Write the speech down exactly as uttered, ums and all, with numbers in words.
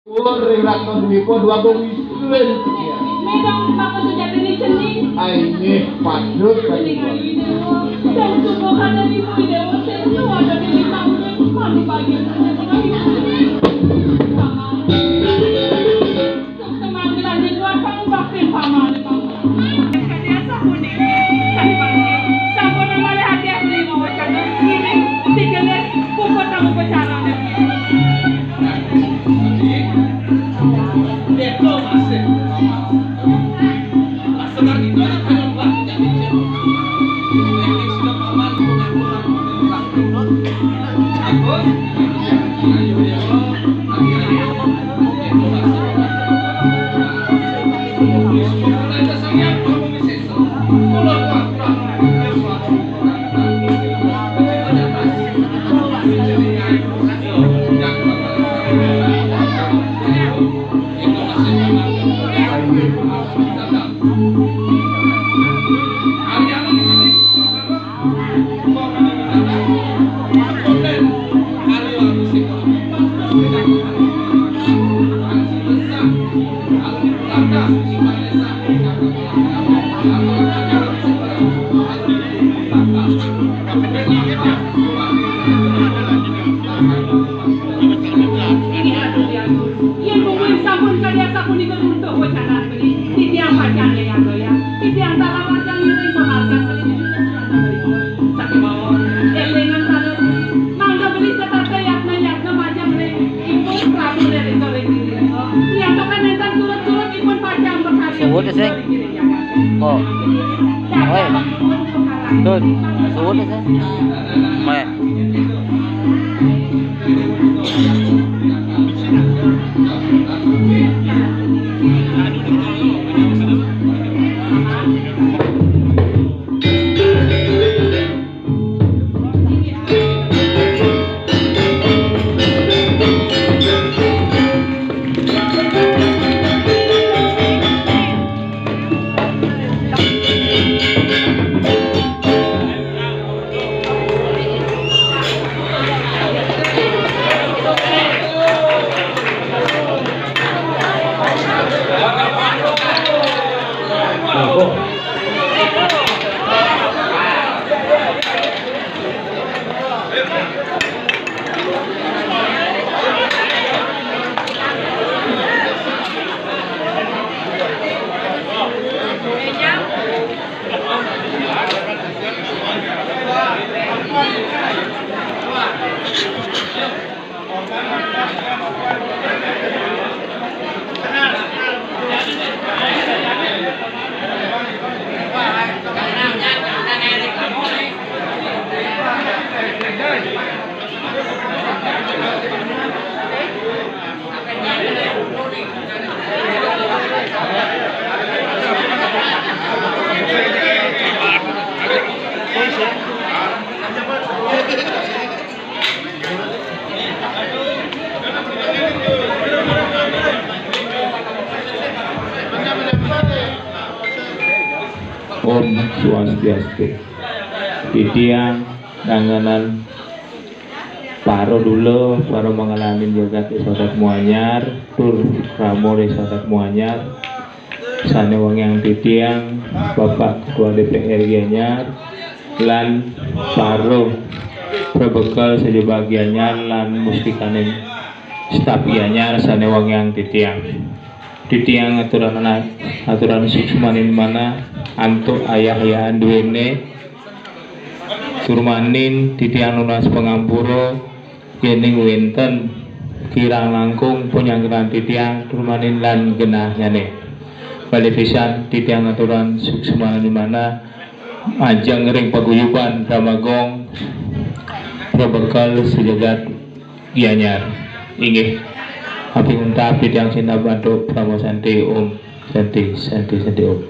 Ring Ratna Dwipa dua gong istrin. Médang maka sujatiné cening. Ai nggih, padut. Cening ayu Déwa. Dan sungguh ada ibu Déwa sing ada di lima urip mani bagian. Sukses manggilan di luar panggung bakti pamane. Hadiah sampun niki, sampun niki. Sampun malih hadiah beli mawacana. Ngiring digelis puput tamu pacarane. Deto masih. Mas Sekar itu anak kandung Pak. Jadi, jadi, sudah paman, bukan, bukan, bukan. Aku, ayo, ayo, ayo, ayo. Yen mungkin sampun kadi asapunika runtuh wecanan beli, titiang pacang nyayang doyang, titiang talah pacang ngiring pamargan beli. Sakémawon, élingan taler, mangda beli setata yatna-yatna majeng ring ipun Prabu Reresa ring diri resa. Nyantokan nénten surut-surut ipun pacang makarya. Suwun, Sing. Oh. Woi. Tut, suwun, Sing. Woi. Om Swastiastu. Titiang ngangenan para dula, para mangalaning jagat ring sadat muanyar, tur krama ring sadat muanyar, sané wangiang titiang, Bapak Ketua D P R Gianyar, lan para prabekel sajebag Gianyar lan mustikaning staf Gianyar sané wangiang titiang. Titiang aturang, aturang suksmaning manah antuk ayah-ayahan duéné. Turmanin titiang nunas pangampura yéning wénten kirang langkung panyangkiran titiang turmanin lan genahnyané. Malih pisan titiang aturang suksmaning manah majeng ring paguyuban Brahma Gong prabekel sajagat Gianyar. Inggih. Api untat titiang sineb antuk Parama Santi. Om Santi, Santi, Santi, Om.